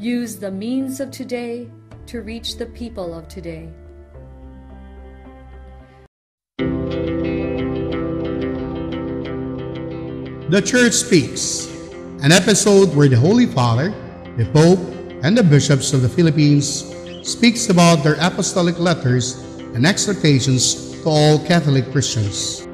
Use the means of today to reach the people of today. The Church Speaks, an episode where the Holy Father, the Pope, and the bishops of the Philippines speaks about their apostolic letters and exhortations to all Catholic Christians.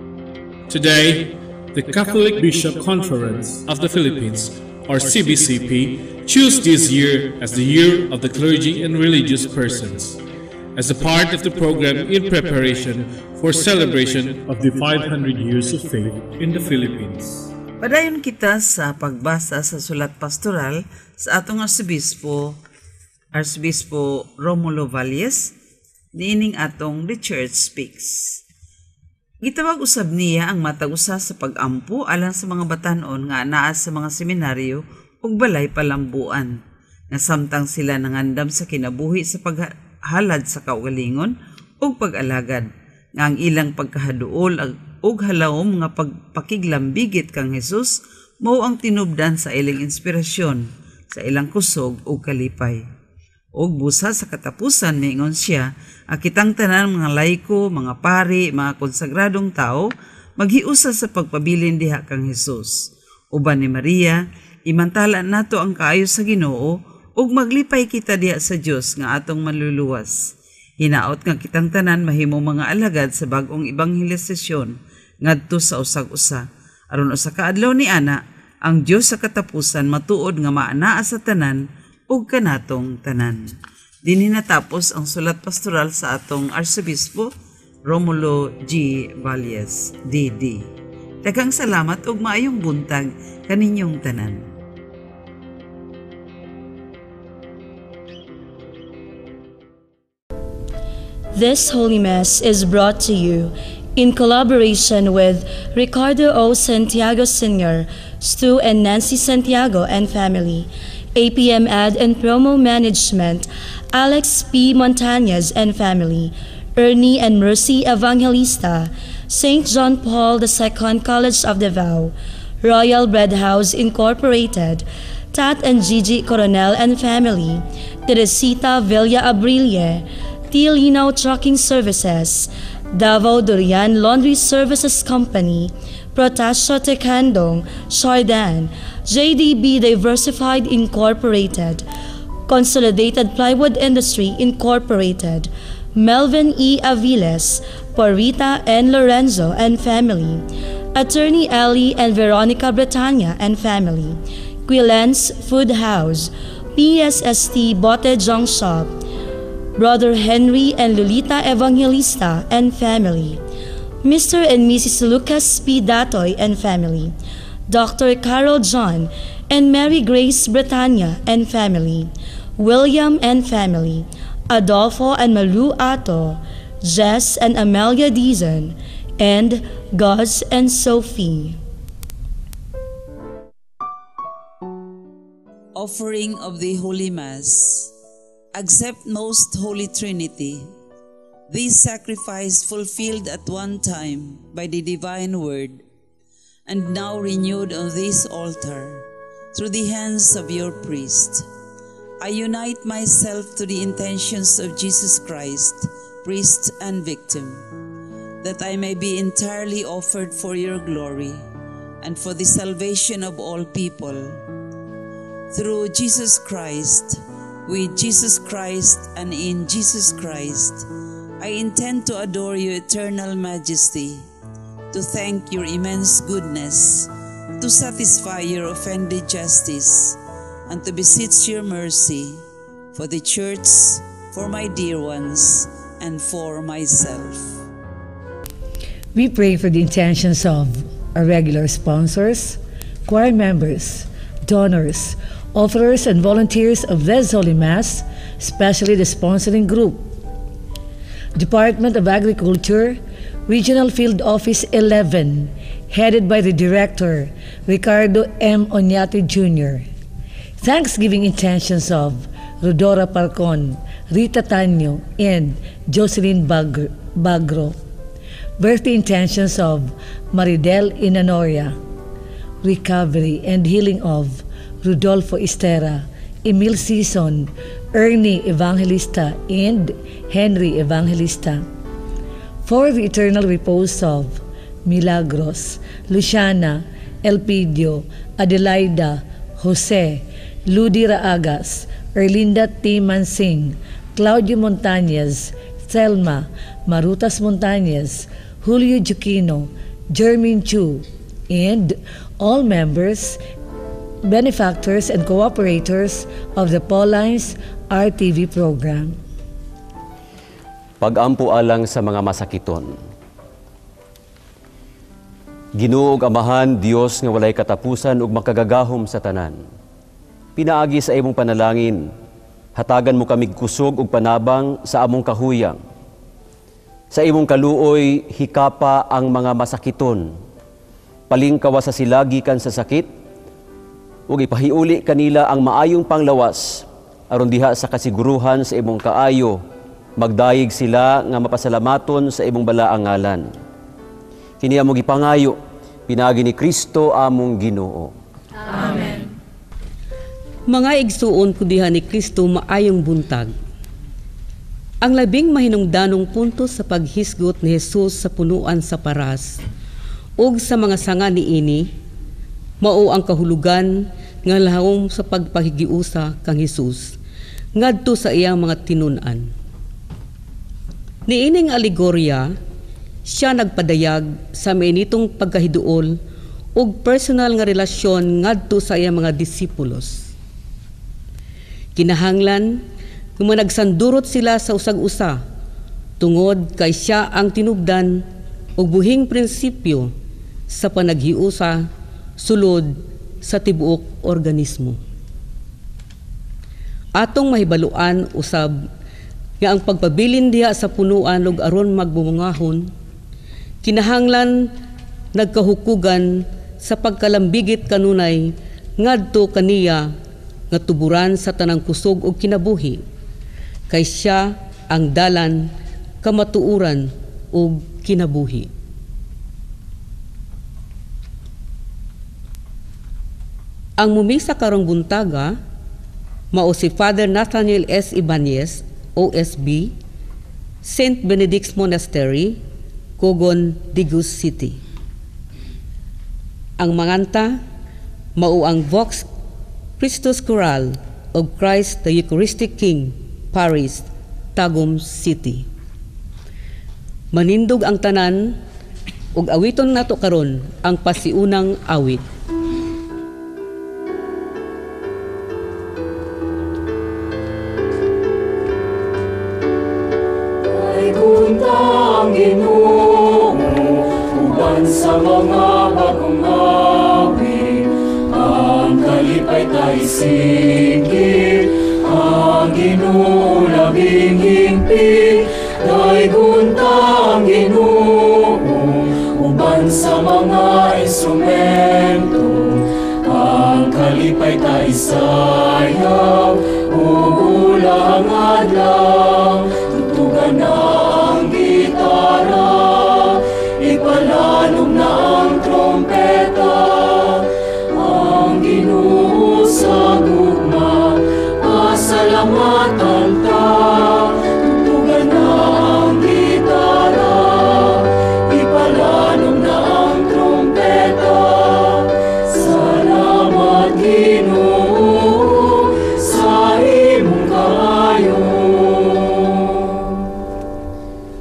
Today, the Catholic Bishop Conference of the Philippines, or CBCP, choose this year as the Year of the Clergy and Religious Persons, as a part of the program in preparation for celebration of the 500 years of faith in the Philippines. Padayon kita sa pagbasa sa sulat pastoral sa atong Arsobispo, Arsobispo Romulo Valles, niining atong The Church Speaks. Gitawag usab niya ang matag usa sa pag-ampo alang sa mga batan-on nga anaa sa mga seminaryo ug balay palambuan, nga samtang sila nangandam sa kinabuhi sa paghalad sa kaugalingon ug pag-alagad, nga ang ilang pagkahaduol ug halawom nga pagpakiglambigit kang Hesus mao ang tinubdan sa ilang inspirasyon, sa ilang kusog ug kalipay. Ug busa sa katapusan miingon siya, ang kitang tanan mga laiko, mga pari, mga konsagradong tao, maghiusa sa pagpabilin diha kang Hesus. Uban ni Maria, imantala nato ang kaayo sa Ginoo ug maglipay kita diha sa Dios nga atong manluluwas. Hinaot nga kitang tanan mahimo mga alagad sa bag-ong ebanghelisasyon ngadto sa usag-usa. Aron usa ka adlaw ni ana, ang Dios sa katapusan matuod nga maanaa sa tanan ug kanatong tanan. Dinhi natapos ang sulat pastoral sa atong Arsobispo Romulo G. Valles, D.D. Daghang salamat ug maayong buntag kaninyong tanan. This Holy Mass is brought to you in collaboration with Ricardo O. Santiago Sr., Stu and Nancy Santiago and family, APM Ad and Promo Management, Alex P. Montañez and family, Ernie and Mercy Evangelista, St. John Paul II College of Davao, Royal Bread House Incorporated, Tat and Gigi Coronel and family, Teresita Villa Abrilie, T. Linaw Trucking Services, Davao Durian Laundry Services Company, Protasio Tecandong, Chardin, JDB Diversified Incorporated, Consolidated Plywood Industry Incorporated, Melvin E. Aviles, Parita N. Lorenzo and family, Attorney Ali and Veronica Bretaña and family, Quilens Food House, PSST Bote Junk Shop, Brother Henry and Lolita Evangelista and family, Mr. and Mrs. Lucas P. Datoy and family, Dr. Carol John and Mary Grace Bretaña and family, William and family, Adolfo and Malu Ato, Jess and Amelia Dizon, and Gus and Sophie. Offering of the Holy Mass. Accept, Most Holy Trinity, this sacrifice fulfilled at one time by the Divine Word, and now renewed on this altar through the hands of your priest. I unite myself to the intentions of Jesus Christ, priest and victim, that I may be entirely offered for your glory and for the salvation of all people. Through Jesus Christ, with Jesus Christ, and in Jesus Christ, I intend to adore your eternal majesty, to thank your immense goodness, to satisfy your offended justice, and to beseech your mercy for the Church, for my dear ones, and for myself. We pray for the intentions of our regular sponsors, choir members, donors, offerers and volunteers of this Holy Mass, especially the sponsoring group. Department of Agriculture, Regional Field Office 11, headed by the Director, Ricardo M. Oñate Jr. Thanksgiving intentions of Rodora Parcon, Rita Tanyo, and Jocelyn Bagro. Birthday intentions of Maridel Inanoria. Recovery and healing of Rodolfo Estera Emil Sison, Ernie Evangelista, and Henry Evangelista. For the eternal repose of Milagros, Luciana, Elpidio, Adelaida, Jose, Ludi Raagas, Erlinda T. Mansing, Claudio Montañez, Thelma, Marutas Montañez, Julio Giuquino, Jermin Chu, and all members, benefactors, and cooperators of the Paulines RTV program. Pag-ampo alang sa mga masakiton. Ginoo ug Amahan, Dios nga walay katapusan ug makagagahom sa tanan. Pinaagi sa imong panalangin, hatagan mo kami kusog ug panabang sa among kahuyang. Sa imong kaluoy, hikapa ang mga masakiton. Palingkawa sa sila gikan sa sakit ug ipahiuli kanila ang maayong panglawas aron diha sa kasiguruhan sa imong kaayo magdayeg sila nga mapasalamaton sa imong balaang ngalan. Kini among gipangayo pinaagi ni Kristo among Ginoo. Amen. Mga igsuon ko diha ni Kristo, maayong buntag. Ang labing mahinungdanong punto sa paghisgot ni Jesus sa punuan sa paras ug sa mga sanga niini mao ang kahulugan nga lahom sa pagpahigiusa kang Hesus ngadto sa iyang mga tinun-an. Niining alegorya, siya nagpadayag sa mainitong pagkahiduol ug personal nga relasyon ngadto sa iyang mga disipulos. Kinahanglan nga managsandurot sila sa usag-usa tungod kay siya ang tinubdan ug buhing prinsipyo sa panaghiusa sulod sa tibuok organismo. Atong mahibaluan usab nga ang pagpabilin diha sa punuan ug aron magbumungahon kinahanglan nagkahukugan sa pagkalambigit kanunay ngadto kaniya nga tuburan sa tanang kusog ug kinabuhi, kay siya ang dalan, kamatuoran ug kinabuhi. Ang mumisa karong buntaga mao si Father Nathaniel S. Ibanez, OSB, St. Benedict's Monastery, Cogon, Digos City. Ang manganta mao ang Vox Christus Chorale of Christ the Eucharistic King, Paris, Tagum City. Manindog ang tanan ug awiton nato karon ang pasiunang awit. Ang Ginoo uban sa mga bagong awit, ang kalipay tay sigit, ang Ginoo labing hingpit. Daygunta ang Ginoo uban sa mga instrumento, ang kalipay tay sayaw ug ulang adlaw. Tutugan na ang gitara, ipalanom na ang trompeta, ang Ginoo sa gugma, pasalamatan ta. Tutugan na ang gitara, ipalanom na ang trompeta, salamat Ginoo sa imong kaayo.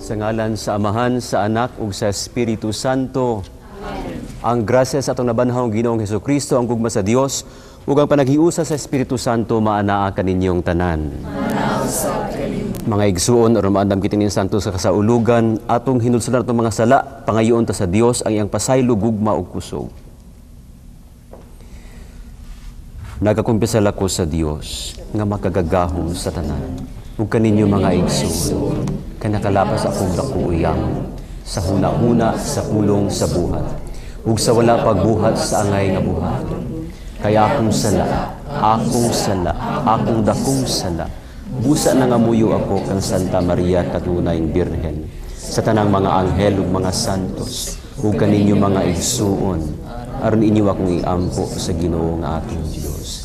Sa ngalan sa Amahan, sa Anak ug sa Espiritu Santo. Amen. Ang grasya sa atong nabanhawng Ginoong Hesukristo, ang gugma sa Dios ug ang panaghiusa sa Espiritu Santo maanaa kaninyong tanan. Mga igsuon, aron maandam kita ning santo sa kasaulugan, atong hinulsulan atong mga sala, pangayoon ta sa Dios ang iyang pasaylo, gugma ug kusog. Nagakumpisal ako sa Dios nga makagagahom sa tanan ug kaninyo mga igsuon, kanakalapas akong dakuuyang sa huna-huna, sa pulong, sa buhat, ug sa wala pagbuhat sa angay nga buhaton. Kaya akong sala, akong sala, akong dakong sala, busa na nga muyo ako kang Santa Maria katunayng Birhen, sa tanang mga anghel ug mga santos, ug kaninyo mga igsuon, aron inyo akong iampo sa Ginoo nga atong Dios.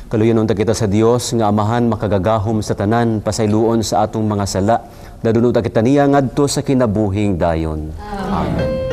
Kaluyan unta kita sa Dios nga Amahan makagagahom sa tanan, pasayloon sa atong mga sala, dadunot kita niya ngadto sa kinabuhing dayon. Amen.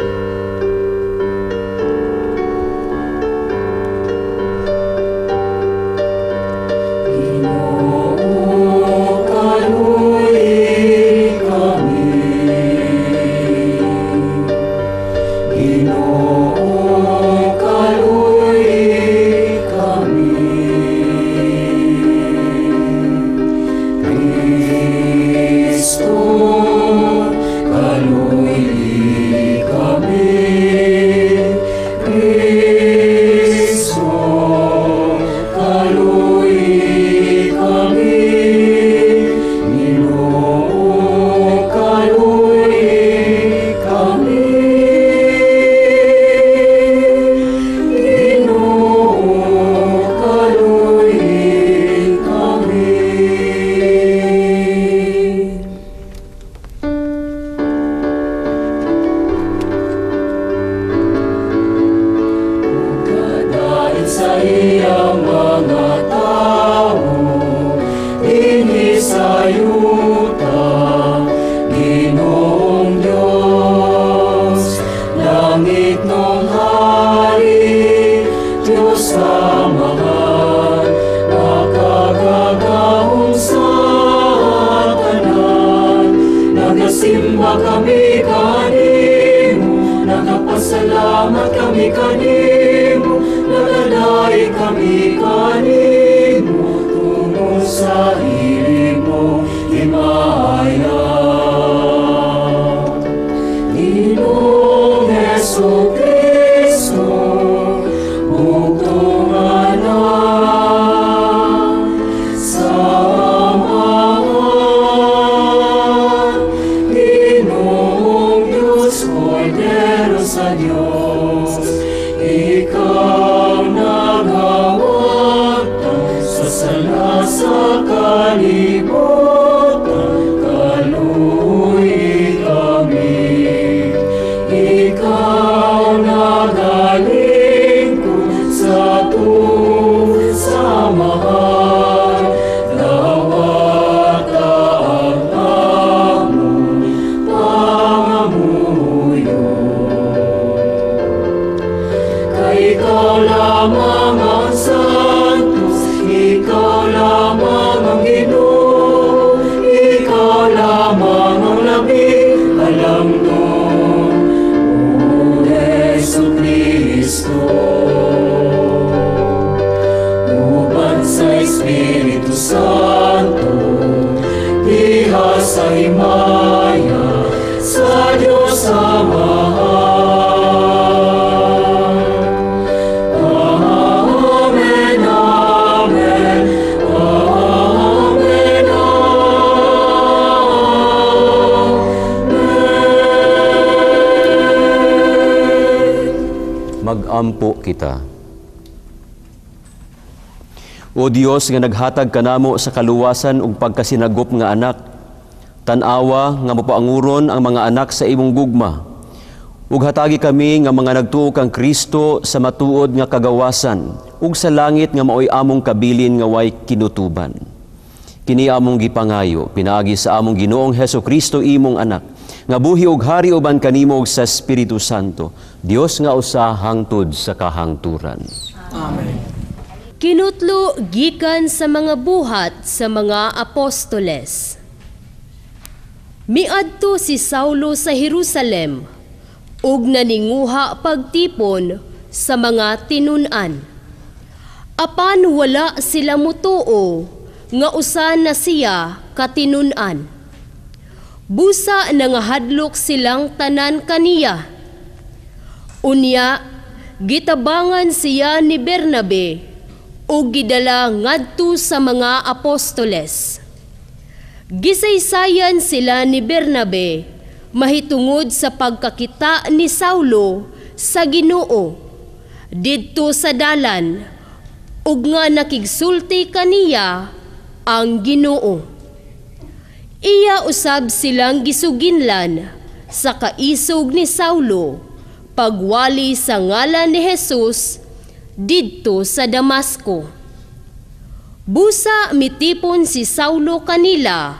Magampo kita. O Dios nga naghatag kanamo sa kaluwasan ug pagkasinagop nga anak, tan-awa nga mapaanguron ang mga anak sa imong gugma. Ug hatagi kami nga mga nagtuo kang Kristo sa matuod nga kagawasan ug sa langit nga maoy among kabilin nga way kinutuban. Kini among gipangayo pinaagi sa among Ginoong Hesukristo imong anak, nga buhi og hari uban kanimo ug sa Espiritu Santo, Dios nga usa hangtod sa kahangturan. Amen. Kinutlo gikan sa mga buhat sa mga apostoles. Miadto si Saulo sa Jerusalem ug naninguha pagtipon sa mga tinun-an. Apan wala sila mutuo nga usa na siya katinun-an. Busa nangahadlok silang tanan kaniya. Unya gitabangan siya ni Bernabe ug gidala ngadto sa mga apostoles. Gisaysayan sila ni Bernabe mahitungod sa pagkakita ni Saulo sa Ginoo didto sa dalan ug nga nakigsulti kaniya ang Ginoo. Iya usab silang gisuginlan sa kaisog ni Saulo pagwali sa ngalan ni Jesus didto sa Damasco. Busa mitipon si Saulo kanila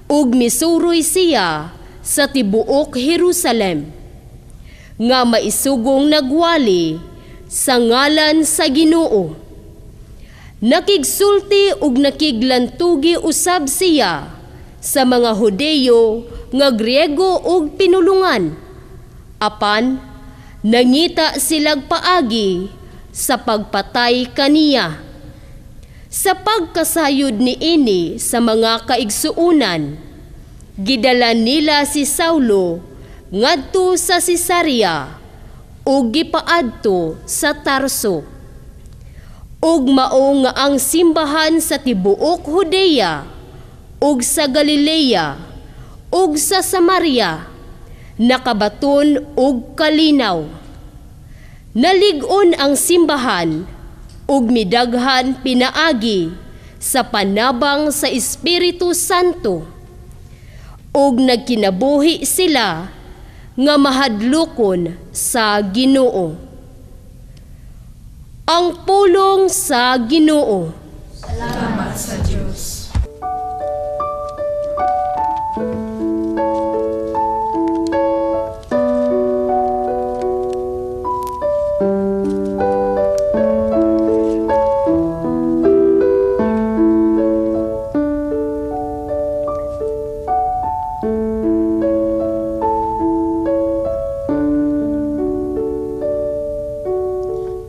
ug misuroy siya sa tibuok Jerusalem nga maisugong nagwali sa ngalan sa Ginoo. Nakigsulti ug nakiglantugi usab siya sa mga Hudeyo nga Griego ug pinulungan. Apan nangita silag paagi sa pagpatay kaniya. Sa pagkasayod niini sa mga kaigsuonan, gidala nila si Saulo ngadto sa Cesarea ug gipaadto sa Tarso. Ug mao nga ang simbahan sa tibuok Judea ug sa Galilea ug sa Samaria nakabaton og kalinaw. Nalig-on ang simbahan ug midaghan pinaagi sa panabang sa Espiritu Santo, ug nagkinabuhi sila nga mahadlokon sa Ginoo. Ang pulong sa Ginoo. Salamat sa Dios.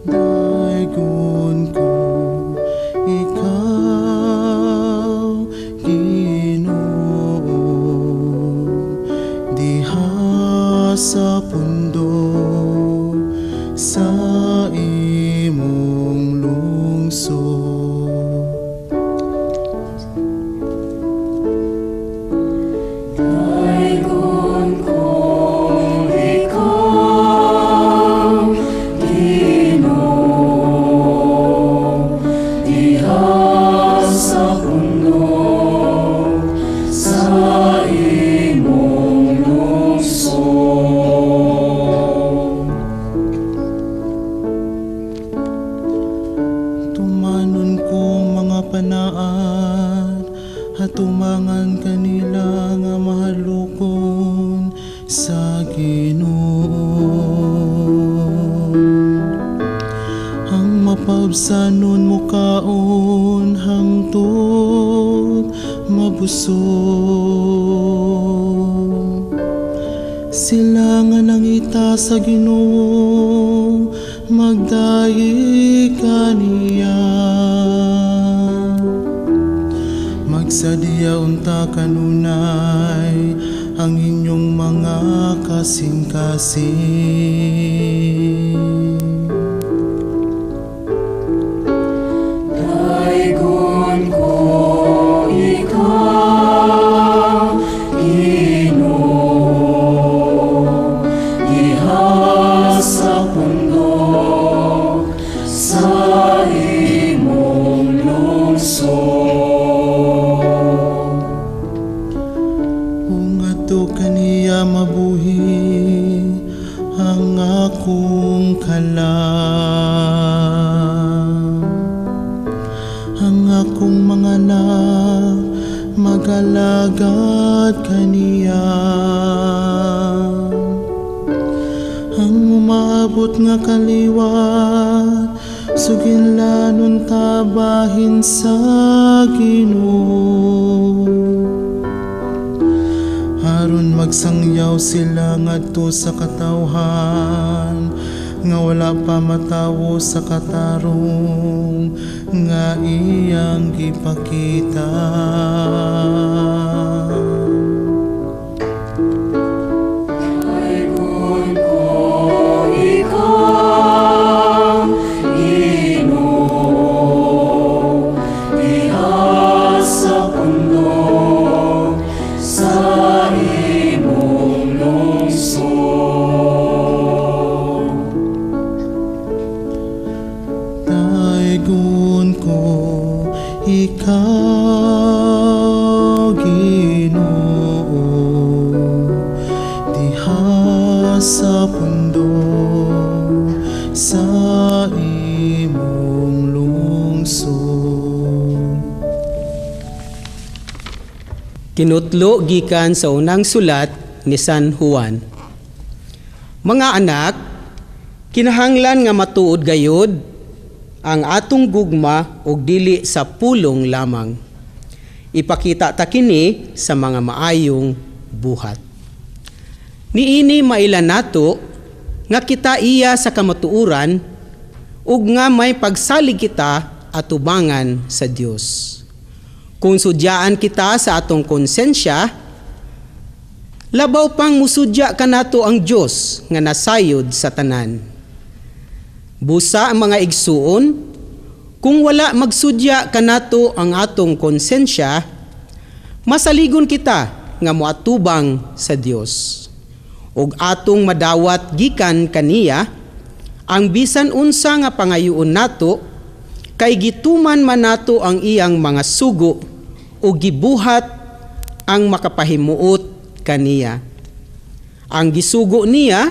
Daygon ko ikaw, Ginoo, diha sa pundo sa imong lungsod. Daygon ko ikaw, Ginoo, diha sa pundo sa imong lungsod. Tumanon ko mga panaad at tumangan kanila nga mahalukon sa Ginoo. Ang mapaubsanon mo kaon hangtod mabusog. Sila nga nangita sa Ginoo, magdayi kaniya. Magsadya unta kanunay ang inyong mga kasing-kasing. Daygon ko ikaw, Ginoo, diha sa pundo sa imong lungsod. Ungadto kaniya mabuhi ang akong kalam, ang akong mga anak magalagad kaniya. Ang umaabot nga kaliwat suginlanon tabahin sa Ginoo. Aron magsangyaw sila ngadto sa katawhan nga wala pa matawo sa katarong nga iyang gipakita. Daygon ko ikaw, Ginoo, diha sa pundo sa imong lungsod. Daygon ko ikaw, Ginoo, diha sa pundo sa imong lungsod. Kinutlo gikan sa unang sulat ni San Juan. Mga anak, kinahanglan nga matuod gayod ang atong gugma og dili sa pulong lamang. Ipakita ta kini sa mga maayong buhat. Niini maila nato nga kita iya sa kamatuoran ug nga may pagsalig kita atubangan sa Dios. Kung sudyaan kita sa atong konsensya, labaw pang musudya kanato ang Dios nga nasayod sa tanan. Busa ang mga igsuon, kung wala magsudya kanato ang atong konsensya, masaligon kita nga moatubang sa Dios. Ug atong madawat gikan kaniya ang bisan unsa nga pangayoon nato, kay gituman man nato ang iyang mga sugo o gibuhat ang makapahimuot kaniya. Ang gisugo niya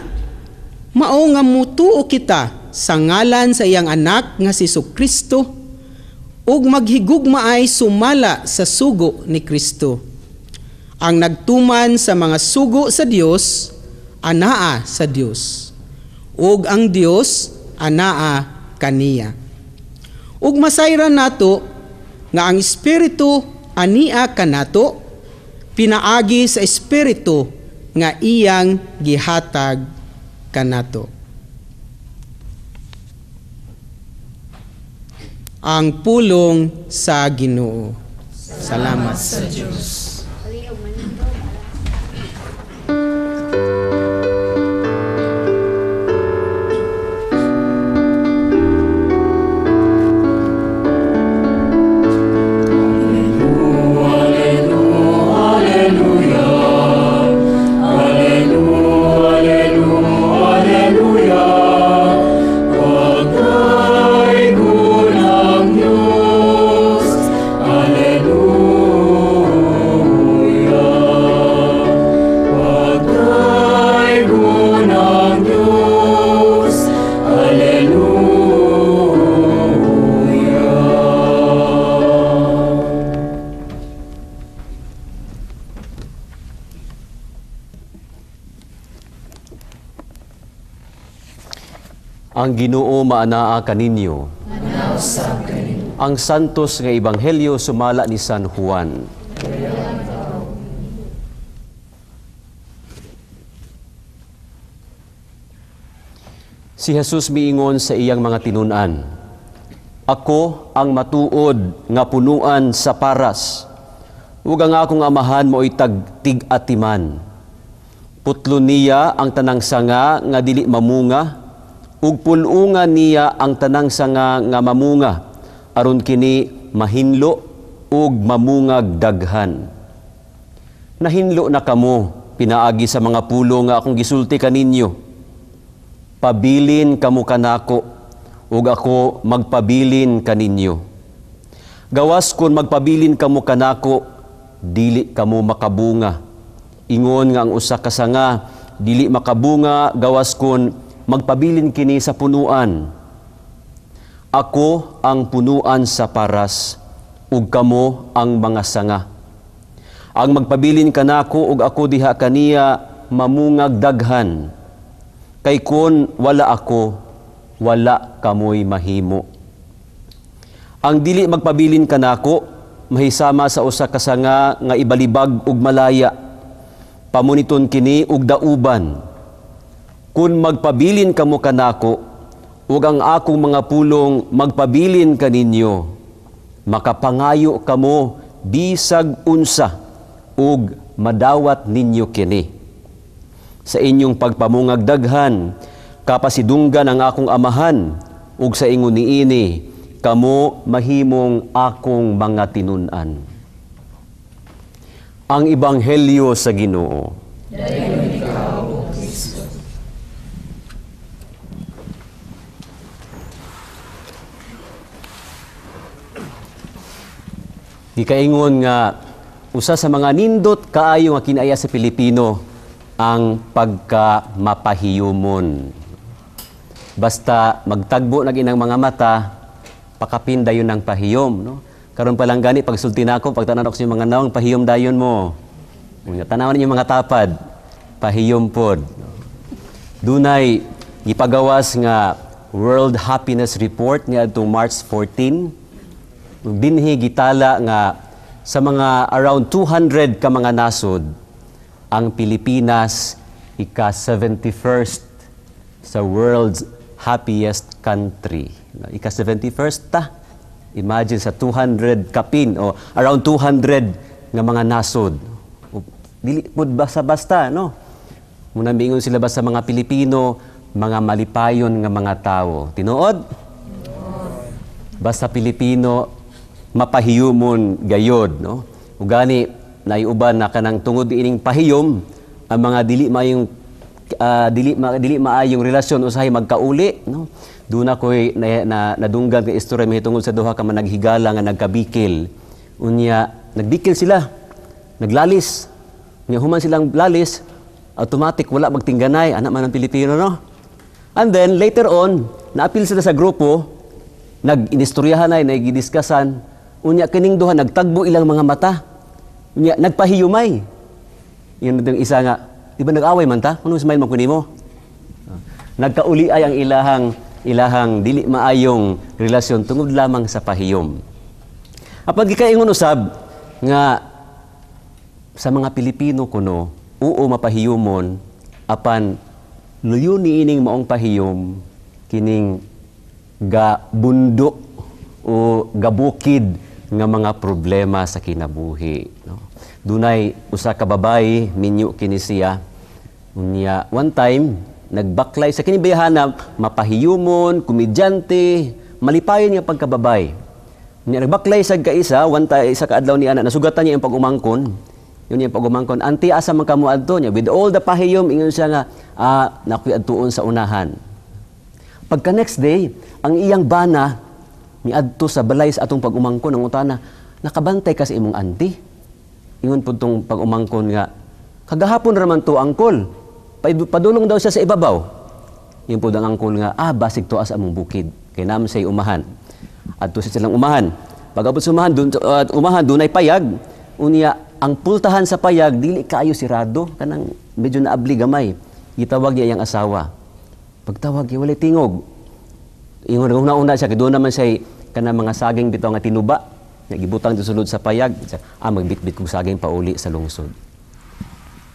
mao nga mutuo kita sa ngalan sa iyang anak nga si Kristo ug maghigugmaay sumala sa sugo ni Kristo. Ang nagtuman sa mga sugo sa Dios anaa sa Dios, ug ang Dios anaa kaniya. Ug masayran nato nga ang Espiritu ania kanato pinaagi sa Espiritu nga iyang gihatag kanato. Ang pulong sa Ginoo. Salamat sa Dios. Ang Ginoo maanaa kaninyo. Ang santos nga ebanghelyo sumala ni San Juan. Si Jesus miingon sa iyang mga tinun-an, Ako ang matuod nga punuan sa paras, ug ang akong amahan mao'y tagtig-atiman. Putlo niya ang tanang sanga nga dili mamunga, ug pul-unga niya ang tanang sanga nga mamunga, aron kini mahinlo ug mamungag daghan. Nahinlo na kamo pinaagi sa mga pulo nga akong gisulti kaninyo. Pabilin kamo kanako ug ako magpabilin kaninyo. Gawas kon magpabilin kamo kanako, dili kamo makabunga. Ingon nga ang usa ka sanga dili makabunga gawas kon magpabilin kini sa punuan. Ako ang punuan sa paras, ug kamo ang mga sanga. Ang magpabilin kanako ug ako diha kaniya mamungag daghan. Kay kon wala ako, wala kamoy mahimo. Ang dili magpabilin kanako mahisama sa usa ka sanga nga ibalibag ug malaya. Pamuniton kini ug dauban. Kung magpabilin kamo kanako, ug ang akong mga pulong magpabilin kaninyo, makapangayo kamo bisag unsa, ug madawat ninyo kini. Sa inyong pagpamungag daghan, kapasidunggan ang akong amahan, ug sa ingon niini, kamo mahimong akong mga tinun-an. Ang Ebanghelyo sa Ginoo. Gikaingon nga usa sa mga nindot kaayo nga kinaya sa Pilipino ang pagka mapahiyumon. Basta magtagbo na ginang mga mata, pakapin dayon ng pahiyom, no? Karon pa lang gani pagsulti nako, pagtan-aw sa mga nawong, pahiyom dayon mo. Unya tan-awon ninyo mga tapad, pahiyom pod. Dunay gipagawas nga World Happiness Report niadtong March 14. Ug dinhi gitala nga sa mga around 200 ka mga nasod, ang Pilipinas ika-71st sa world's happiest country. Ika-71st ta. Imagine sa 200 kapin o around 200 nga mga nasod. O, dili pud basta-basta, no? Muna miingon sila ba sa mga Pilipino, mga malipayon nga mga tao. Tinuod? Basta Pilipino, mapahiyumon gayod, no? Ug gani naiuban na kanang tungod ining pahiyom ang mga dili maayong relasyon usahay magkauli, no? Doon ako'y nadunggan nga istorya mahitungod sa duha ka man naghigala nga nagkabikil. Unya nagbikil sila, naglalis. Unya human silang lalis, automatic wala magtingganay, anak man ang Pilipino, no? And then later on, naapil sila sa grupo, nag-inistoryahan ay nagidiskusan. Unya kining duha nagtagbo ilang mga mata. Unya nagpahiyumay. Yun itong isa nga, di ba nag-away man ta? Ano smile man kunin mo? Nagkauli ay ang ilahang dili maayong relasyon tungod lamang sa pahiyom. Apan gikaingon usab nga sa mga Pilipino kuno, oo mapahiyumon, apan luyo niining maong pahiyom kining gabundo o gabukid nga mga problema sa kinabuhi, no? Dunay usa ka babayi, minyo kini siya. Unya one time nagbaklay sa kini bayhana, mapahiyumon, komedyante, malipayon nga pagkababay. Unya nagbaklay sa kaisa, one time isa ka adlaw ni ana nasugatan niya ang pag-umangkon. Yun yung pag-umangkon, anti asa man kamo adto niya with all the pahiyom, ingon siya nga nakoy adtuon sa unahan. Pagka next day, ang iyang bana miadto sa balay sa atong pag-umangkon, ang utana, nakabantay ka sa imong auntie. Ingon pud tong pag-umangkon nga, kagahapon ra man to angkol. Padulong daw siya sa ibabaw. Ingon pud ang angkol nga, basig to sa among bukid. Kay naman siya'y umahan. Adto siya silang umahan. Pag-abot sa umahan, dun, umahan, dunay payag. Unya, ang pultahan sa payag, dili kaayo sirado, kanang medyo naabli gamay. Gitawag niya iyang asawa. Pagtawag niya, walay tingog. Ingon, una-una siya, kay doon naman siya kanang mga saging bitaw nga tinuba. Nagibutang sa sulod sa payag. Siya, magbitbit kong saging pauli sa lungsod.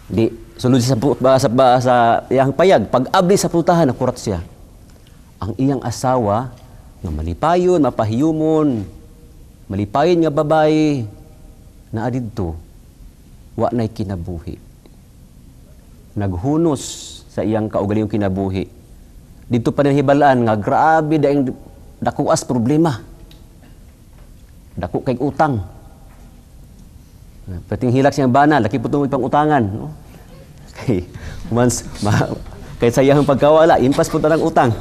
Di, sulod siya sa iyang payag. Pag-abli sa pultahan, nakurat siya. Ang iyang asawa, nga malipayon, mapahiyumon, malipayon nga babae, naa didto, wa na'y kinabuhi. Naghunos sa iyang kaugalingong kinabuhi. Dito pa nahibalaan nga grabe daing dakuas problema. Dako kay utang. Pating hilak siyang bana, laki po itong pang utangan. No? Kay, once, kay sa iyang pagkawala, impas po tanang utang.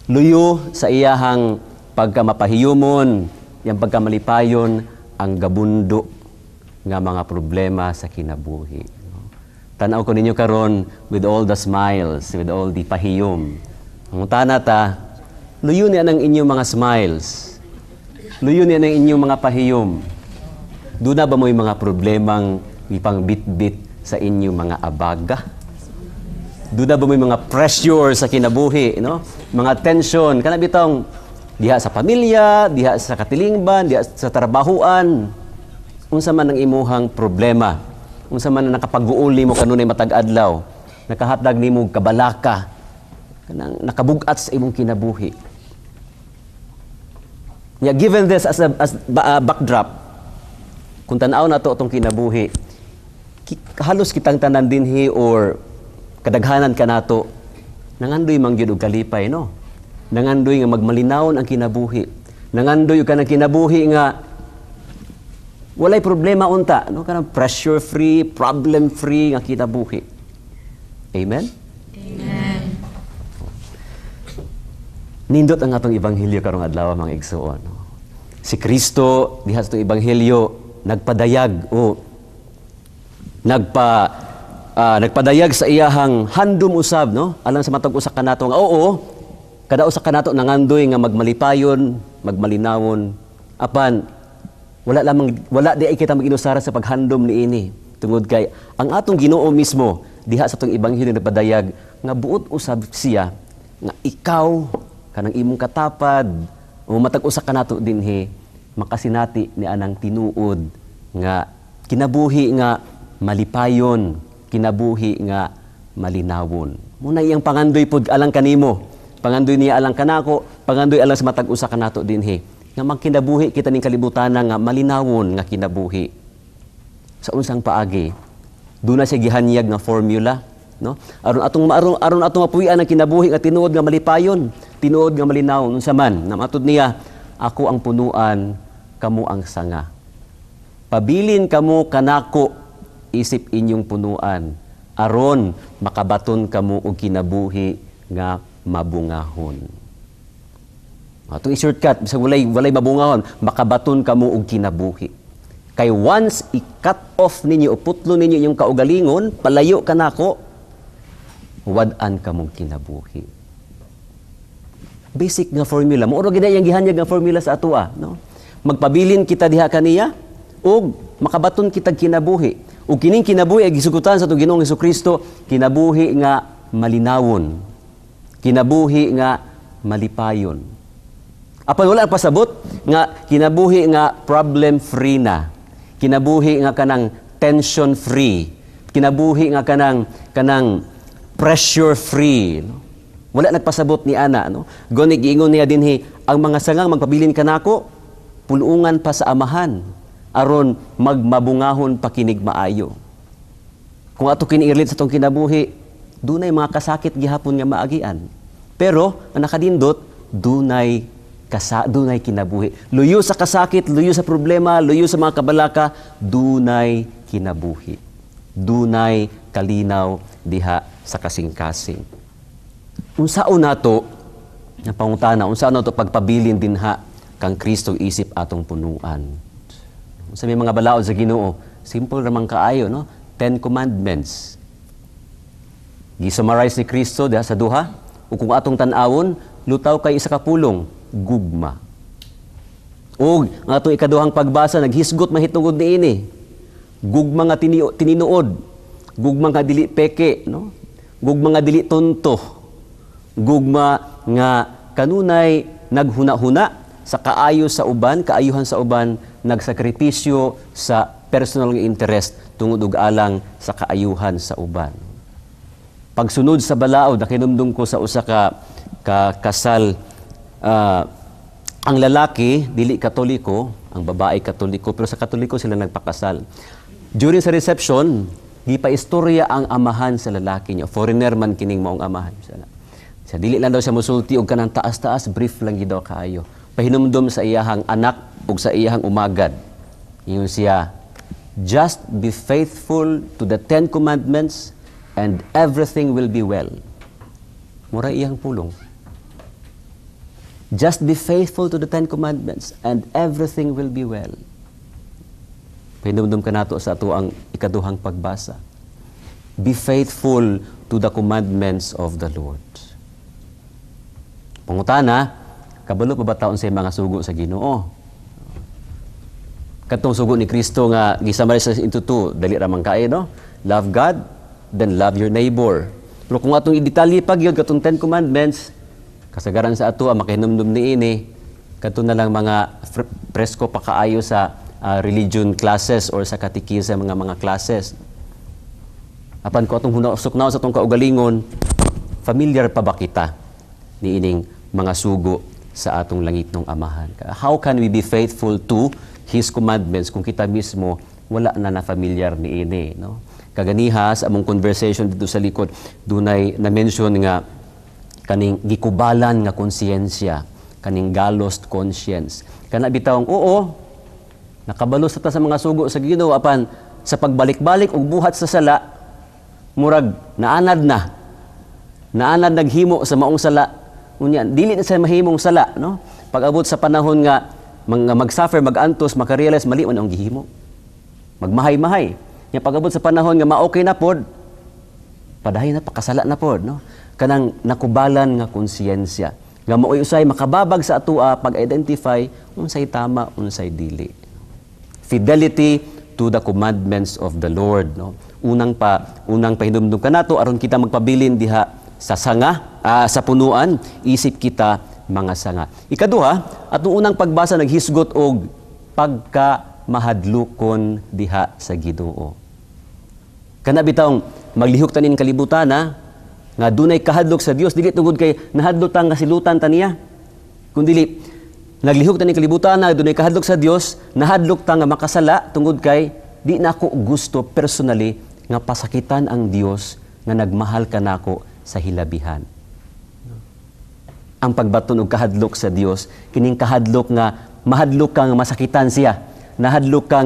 Luyo sa iyahang pagkamapahiyumon, iyang pagkamalipayon, ang gabundo nga mga problema sa kinabuhi. No? Tanaw ko ninyo karon with all the smiles, with all the pahiyom. Ang utana ta, luyo niya ng inyong mga smiles. Luyo niya ng inyong mga pahiyom. Doon na ba mo'y mga problemang ipangbitbit sa inyong mga abaga? Doon na ba mo'y mga pressure sa kinabuhi, no? Mga tension, kana bitong diha sa pamilya, diha sa katilingban, diha sa trabahuan. Unsa man ang imuhang problema? Unsa man ang nakapag-uuli mo kanunay matag adlaw? Nakahatag nimo kabalaka, kanang nakabugat sa imong kinabuhi. Yeah, given this as a backdrop, kung tan-aw na to atong kinabuhi, halos kitang tanan dinhi or kadaghanan ka nato, nangandoy man gyud og kalipay, no? Nangandoy nga magmalinawon ang kinabuhi. Nangandoy og kanang kinabuhi nga walay problema unta, no? Kanang pressure free, problem free nga kinabuhi. Amen? Amen. Nindot ang atong ebanghelyo karong adlaw, mga igsuon. No? Si Kristo diha sa atong ebanghelyo nagpadayag o nagpadayag sa iyahang handom usab, no? Alang sa matag usa kanato nga oo, Kada usa kanato nangandoy nga magmalipayon, magmalinawon, apan wala lamang, wala di ay kita mag-inusara sa paghandom niini, tungod kay ang atong Ginoo mismo diha sa atong ebanghelyo nagpadayag nga buot usab siya nga ikaw, kanang imong katapad o matag usa kanato dinhi, makasinati ni anang tinuod nga kinabuhi nga malipayon, kinabuhi nga malinawon. Muna iyang pangandoy pod alang kanimo, pangandoy niya alang kanako, pangandoy alang sa matag usa kanato dinhi nga magkinabuhi kita ning kalibutan nga malinawon nga kinabuhi. Sa unsang paagi? Duna siya gihanyag nga formula, no? Aron atong mapuy-an ang kinabuhi nga tinuod nga malipayon, tinuod nga malinawon, unsa man? Namatud niya, "Ako ang punuan, kamo ang sanga. Pabilin kamo kanako isip inyong punuan, aron makabaton kamo og kinabuhi nga mabungahon." Atong i-shortcut, bisag walay mabungahon, makabaton kamo og kinabuhi. Kay once i-cut off ninyo o putlo ninyo inyong kaugalingon, palayo kanako, wad-an kamong kinabuhi. Basic nga formula. Mao ra gid iyang gihanyag nga formula sa atoa, no? Magpabilin kita diha kaniya ug makabaton kitag kinabuhi. Ug kining kinabuhi ay gisugutan sa atong Ginoong Hesukristo, kinabuhi nga malinawon, kinabuhi nga malipayon. Apan wala pasabot nga kinabuhi nga problem free na. Kinabuhi nga kanang tension free. Kinabuhi nga kanang pressure free, no? Wala nagpasabot ni ana, no? Gani giingon niya dinhi, ang mga sangang magpabilin kanako, pulungan pa sa Amahan aron magmabungahon pa kinig maayo. Kung ato kini i-relate sa atong kinabuhi, dunay mga kasakit gihapon nga maagian. Pero ang nakadindot, dunay kinabuhi. Luyo sa kasakit, luyo sa problema, luyo sa mga kabalaka, dunay kinabuhi. Dunay kalinaw diha sa kasing-kasing. Unsaon nato na pangutana, unsaon nato pagpabilin dinha kang Kristo isip atong punuan? Unsa may mga balaod sa Ginoo? Simple ra man kaayo, no? 10 Commandments. Gi-summarize ni Kristo diha sa duha. Ug kung atong tan-awon, lutaw kay isa ka pulong, gugma. Ug ang atong ikaduhang pagbasa naghisgot mahitungod niini. Gugma nga tininuod, gugma nga dili peke, no? Gugma nga dili tonto. Gugma nga kanunay naghuna-huna sa kaayo sa uban, kaayuhan sa uban, nagsakripisyo sa personal nga interest tungod og alang sa kaayuhan sa uban. Pagsunod sa balaod, nakinumdum ko sa usa ka kasal, ang lalaki dili Katoliko, ang babae Katoliko, pero sa Katoliko sila nagpakasal. During sa reception, gipaistorya ang amahan sa lalaki niya. Foreigner man kining maong amahan. Sa dili lang daw siya musulti og kanang taas-taas, brief lang gid daw kaayo. Pahinumdom sa iyahang anak ug sa iyahang umagad. Ingon siya, "Just be faithful to the 10 Commandments and everything will be well." Mura iyang pulong. "Just be faithful to the 10 Commandments and everything will be well." Pahinumdum kanato sa ato ang ikaduhang pagbasa. Be faithful to the commandments of the Lord. Pangutana, kabalo pa ba ta unsay mga sugo sa Ginoo? Katong sugo ni Kristo nga gi-summarize into two, dali ra man kaayo, no? Love God, then love your neighbor. Pero kung atong i-detalye pa gyud katong 10 Commandments, kasagaran sa ato ang makahinumdum niini, kadto na lang mga presko pa kaayo sa religion classes or sa catechism mga classes. Apan kung atong suknaw sa atong kaugalingon, familiar pa ba kita niining mga sugo sa atong langitnong Amahan? How can we be faithful to His commandments kung kita mismo wala na na familiar niini, no? Kaganiha sa among conversation dito sa likod, dunay na-mention nga kaning gikubalan nga konsyensya, kaning gallows conscience. Kana bitawng oo, nakabalo sa ta sa mga sugo sa Ginoo, apan sa pagbalik-balik ug buhat sa sala, murag naanad na. Naanad naghimo sa maong sala. Unya dili na sa mahimong sala, no? Pag-abot sa panahon nga mga mag-suffer, mag-antos, makarealize mali man ang gihimo. Magmahay-mahay. Nya pag-abot sa panahon nga ma-okay na pod, padayon na pakasala na pod, no? Kanang nakubalan nga konsyensya. Nga mao'y usay makababag sa atoa pag-identify unsay tama, unsay dili. Fidelity to the commandments of the Lord, no? Unang pahinumdum kanato aron kita magpabilin diha sa sanga, sa punuan, isip kita mga sanga. Ikaduha, atong unang pagbasa naghisgot og pagka mahadlukon diha sa Ginoo. Kana bitawng maglihok tanin kalibutan na nga dunay kahadlok sa Dios, dili tungod kay nahadlok tang kasilutan ta niya. Kundili naglihok tanin kalibutan na dunay kahadlok sa Dios, nahadlok ta nga makasala tungod kay di nako gusto personally nga pasakitan ang Dios nga nagmahal kanako sa hilabihan. Ang pagbaton og kahadlok sa Dios, kining kahadlok nga mahadlok ka nga masakitan siya, nahadlok ka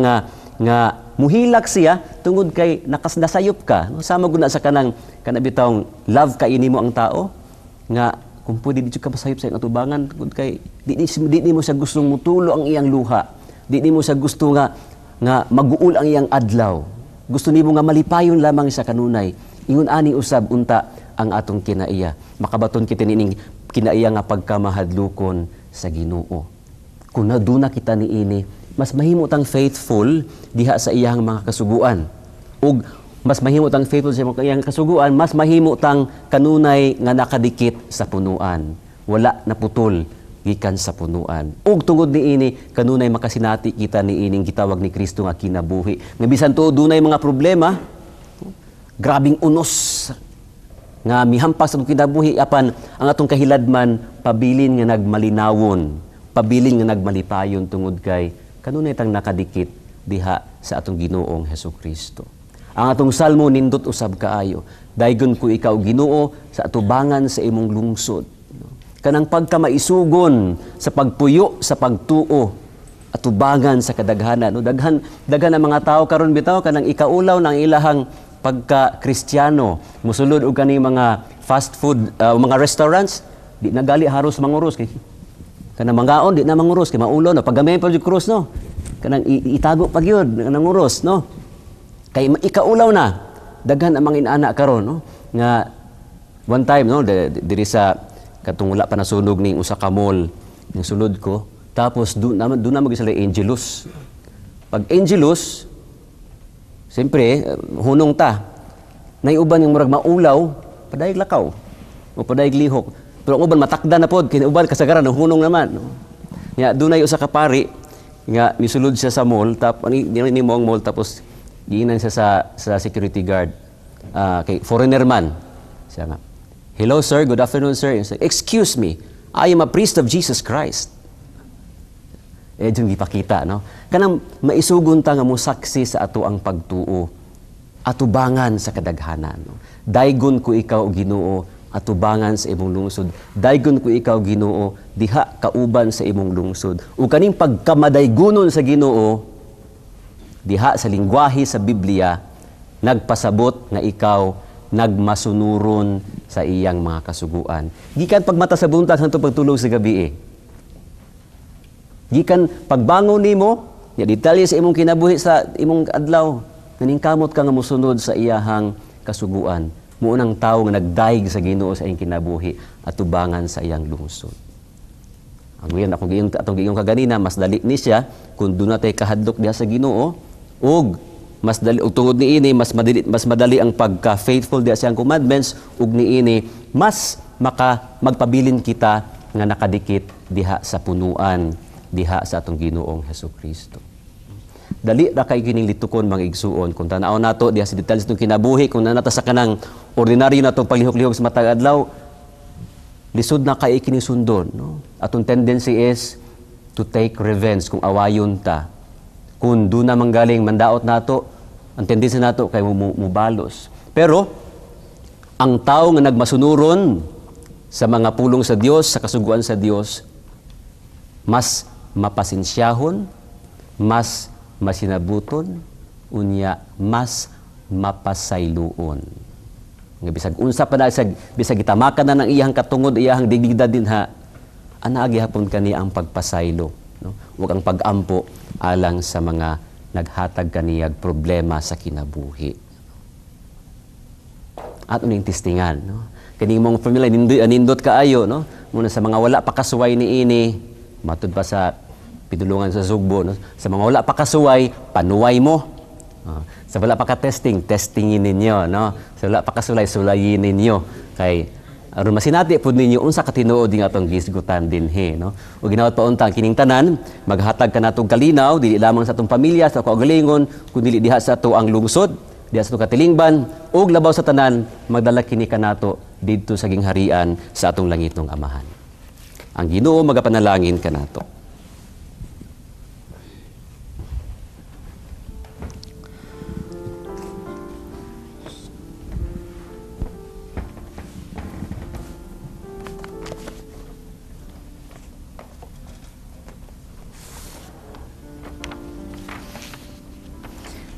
nga muhilak siya tungod kay nakasnasayop ka. No, sama gud na sa kanang kanabitawng love kay nimo ang tao nga kung pwede di ka masayop sa iyang atubangan tungod kay di nimo siya gustong mutulo ang iyang luha, di nimo siya gusto nga maguol ang iyang adlaw. Gusto nimo nga malipayon lamang sa kanunay. Ingon ani usab unta ang atong kinaiya. Makabaton kita nining kinaiya nga pagkamahadlukon sa Ginoo. Kung naduna kita niini, mas mahimo tang faithful diha sa iyang mga kasuguan. Ug mas mahimo tang faithful sa iyang kasuguan, mas mahimo tang kanunay nga nakadikit sa punuan. Wala naputol gikan sa punuan. Ug tungod niini, kanunay makasinati kita niining gitawag ni Kristo nga kinabuhi. Nga bisan tuod dunay mga problema, grabing unos nga mihampas sa kinabuhi, apan ang atong kahiladman pabilin nga nagmalinawon, pabilin nga nagmalipayon tungod kay kanunay tang nakadikit diha sa atong Ginoong Hesukristo. Ang atong salmo nindot usab kaayo, daygon ko ikaw Ginoo sa atubangan sa imong lungsod. Kanang pagkamaisugon sa pagpuyo sa pagtuo atubangan sa kadaghanan, no? Daghan ang mga tao karon bitaw kanang ikaulaw ng ilahang pagka-Kristiyano, musulod og kani mga fast food, mga restaurants, di nagali haros manguros kay kanang mangaon di na manguros kay maulo no, paggamay pa jud krus, no, kanang itago pa gyud kanang uros, no, kay ikaulaw na daghan ang mga inaana karon, no, nga one time, no, diri sa katong wala pa nasunog ning usa ka mall ning sulod ko, tapos do na mag sila Angelus. Pag Angelus, siyempre hunong ta, nay uban yung murag maulaw, padayag lakaw o padayag lihok. Pero ang uban matakda na pod kay uban kasagaran ang hunong naman, no? Nya dunay usa ka pari nga misulod siya sa mall, tap ni mo ang mall, tapos giinan siya sa security guard, kay foreigner man siya nga, "Hello sir, good afternoon sir." "Excuse me, I am a priest of Jesus Christ." Eh diyong gipakita, no? Kanang maisugon ta nga mosaksi sa ato ang pagtuo, atubangan sa kadaghanan, no? Daygon ko ikaw Ginoo atubangan sa imong lungsod. Daygon ko ikaw Ginoo diha kauban sa imong lungsod. Ug kaning pagkamadaygonon sa Ginoo diha sa lingwahe sa Biblia nagpasabot nga ikaw nagmasunuron sa iyang mga kasuguan. Gikan pagmata sa buntag hangtod pagtulog sa gabi. Gikan pagbangon nimo, ya detalye sa imong kinabuhi sa imong adlaw, naningkamot ka nga mosunod sa iyahang kasuguan. Muunang tawo nga nagdayeg sa Ginoo sa iyang kinabuhi atubangan sa iyang lungsod. Ang giyon akong giyon atong giyon kaganina, mas dali ni siya kung duna tay kahadlok diha sa Ginoo, ug mas dali og tungod niini mas madali ang pagka-faithful diha sa iyang commandments, ug niini mas maka magpabilin kita nga nakadikit diha sa punuan diha sa atong Ginoong Hesukristo. Dali ra kay kining litukon mga igsuon. Kung tan-aw nato diha sa detalye sa kinabuhi, kung nanata sa kanang ordinaryo natong paglihok-lihok sa matag adlaw, lisod na kay kining sundon, no? Atong tendency is to take revenge kung awayon ta. Kung doon na manggaling mandaot nato, ang tendency nato kay mubalos. Pero ang tao nga nagmasunuron sa mga pulong sa Dios, sa kasuguan sa Dios, mas mapasensyahon, mas masinabuton, unya mas mapasayloon. Nga bisag unsa pa na, bisag gitamakan na ng iyang katungod, iyang digdigda dinha, ana gihapon kani ang pagpasaylo, no? Ug ang pagampo alang sa mga naghatag kaniyag problema sa kinabuhi. At uning testingan, no? Kining mong formula nindot kaayo, no? Muna sa mga wala pa kasuway niini, matud pa sa pidulungan sa Sugbo, no? Sa mga wala pa kasuway, panuway mo. Sa wala pa ka-testing, testingin ninyo, no? Sa wala pa kasulay, sulayin ninyo. Kay aron masinati pud ninyo unsa ka tinuod ning atong gisgutan dinhi, no? Ug ginaot pa unta ang kining tanan, maghatag kanatong kalinaw dili lamang sa atong pamilya, sa kaugalingon, kundi diha sa ato ang lungsod, diha sa atong katilingban, ug labaw sa tanan magdala kini kanato didto sa gingharian sa atong langitong Amahan. Ang Ginoo magapanalangin kanato.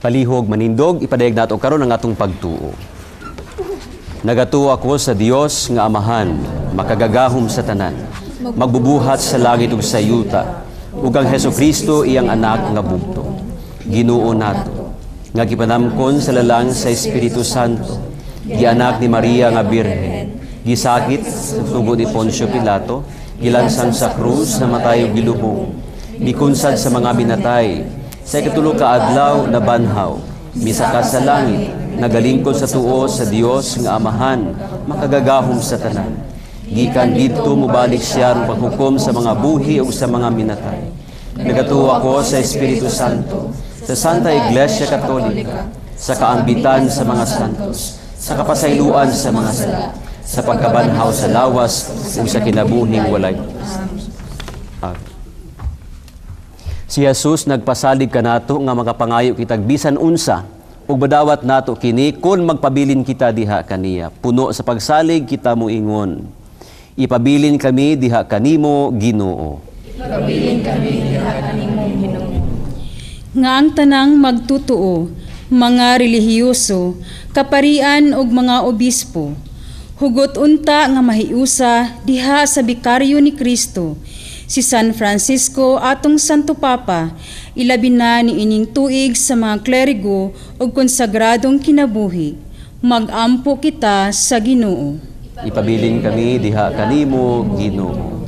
Palihog manindog, ipadayag nato karon ang atong pagtuo. Nagatuo ako sa Dios nga Amahan, makagagahom sa tanan, magbubuhat sa langit ug sa yuta, ug ang Hesukristo iyang anak nga bugto. Ginoo nato, nga gipanamkon sa lalang sa Espiritu Santo, gianak ni Maria nga Birhen, gisakit sa tugo ni Poncio Pilato, gilansang sa krus, namatay ug gilubong, mikunsad sa mga minatay, sa ikatulo ka adlaw na banhaw, misaka sa langit, nagalingkod sa tuo sa Dios nga Amahan, makagagahom sa tanan. Gikan didto mobalik siya aron paghukom sa mga buhi ug sa mga minatay. Nagatuo ako sa Espiritu Santo, sa Santa Iglesia Katolika, sa kaambitan sa mga santos, sa kapasayloan sa mga sala, sa pagkabanhaw sa lawas ug sa kinabuhing walay. Amen. Si Jesus nagpasalig kanato nga makapangayo kitag bisan unsa ug badawat nato kini kun magpabilin kita diha kaniya. Puno sa pagsalig kita moingon, ipabilin kami diha kanimo, Ginoo. Ipabilin kami diha kanimo, Ginoo. Nga ang tanang magtutuo, mga relihiyoso, kaparian ug mga obispo, hugot unta nga mahiusa diha sa bikaryo ni Kristo, si San Francisco atong Santo Papa, ilabi na niining tuig sa mga klerigo ug konsagradong kinabuhi. Magampo kita sa Ginoo. Ipabilin kami diha kanimo, Ginoo.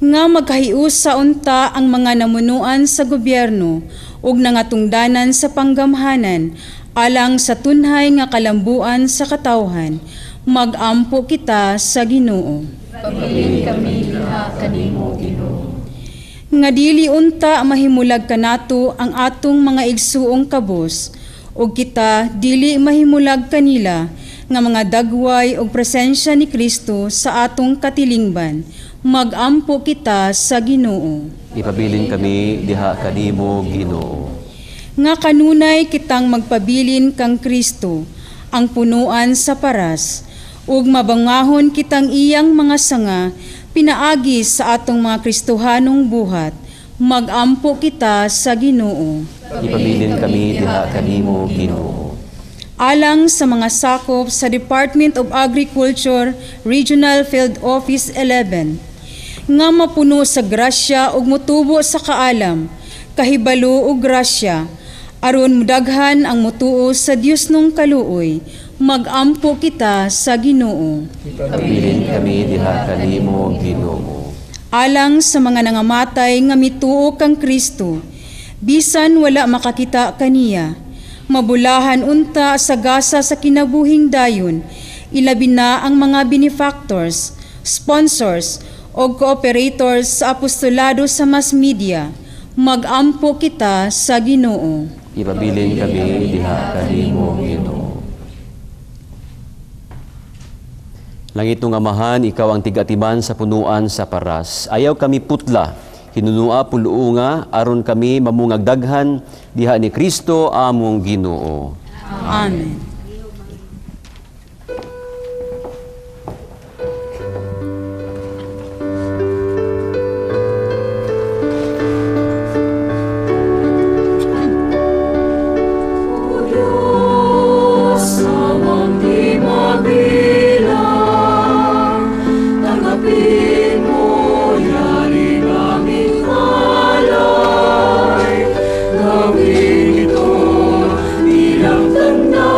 Nga magkahiusa unta ang mga namunuan sa gobyerno ug nangatungdanan sa panggamhanan alang sa tunhay nga kalambuan sa katawhan. Magampo kita sa Ginoo. Ipabilin kami diha kanimo, Ginoo. Nga dili unta mahimulag kanato ang atong mga igsuong kabos, ug kita dili mahimulag kanila nga mga dagway og presensya ni Kristo sa atong katilingban. Magampo kita sa Ginoo. Ipabilin kami diha kanimo, Ginoo. Nga kanunay kitang magpabilin kang Kristo, ang punuan sa paras, ug mabangahon kitang iyang mga sanga pinaagi sa atong mga Kristohanong buhat. Magampo kita sa Ginoo. Ipabilin kami diha kanimo, Ginoo. Alang sa mga sakop sa Department of Agriculture Regional Field Office 11, nga mapuno sa grasya ug motubo sa kaalam, kahibalo ug grasya, aron mudaghan ang mutuo sa Dios nung kaluoy. Magampo kita sa Ginoo. Ipabilin kami diha kanimo, Ginoo. Alang sa mga nangamatay nga mituo kang Kristo, bisan wala makakita kaniya, mabulahan unta sa gasa sa kinabuhing dayon, ilabi na ang mga benefactors, sponsors o cooperators sa apostolado sa mass media. Magampo kita sa Ginoo. Ipabilin kami diha kanimo, Ginoo. Langitong Amahan, ikaw ang tigatiban sa punuan sa paras. Ayaw kami putla, hinunua puluunga, aron kami mamungagdaghan diha ni Kristo among Ginoo. Amen. Gawin ito bilang tanda.